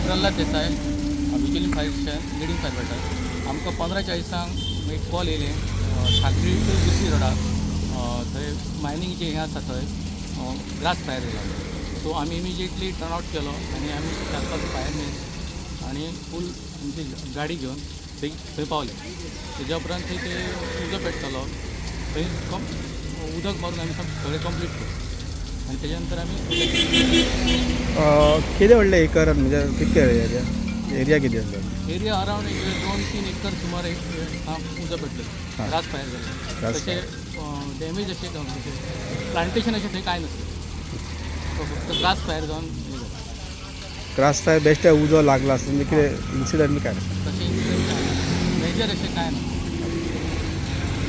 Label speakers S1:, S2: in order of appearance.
S1: Prahlad Desai, Bicholim fire station, leading fire fighter. आमकां 15:40 एक call येयलें, साखळी टू दुसरी रोडार थंय मायनींग हें आसा, थंय ग्रास फायर येयला. सो आमी इमिजिएटली टर्न आवट केलो आनी आमी चार पांच फायरमॅन आनी फूल आमची गाडी घेवन थंय थंय पावले. तेज्या उपरांत थंय ते उजो पेट्टलो, थंय कम उदक मारून आमी सगळें कंप्लीट केलें आनी तेज्या नंतर आमी
S2: कितें व्हडलें एकर, म्हणजे कितके एरिया एरिया कितें आसलो?
S1: एरिया अरावंड एक 2-3 एकर सुमार एक उजो पेटलो. ग्रास फायर जालें.
S2: Grass.
S1: तशें डॅमेज अशें प्लांटेशन अशें थंय कांय नासलें. सो फक्त ग्रास फायर जावन हें जालें.
S2: ग्रास फायर बेश्टे उजो लागला आसता, म्हणजे कितें इन्सिडंट काय?
S1: तशें इन्सिडंट कांय मेजर अशें कांय ना.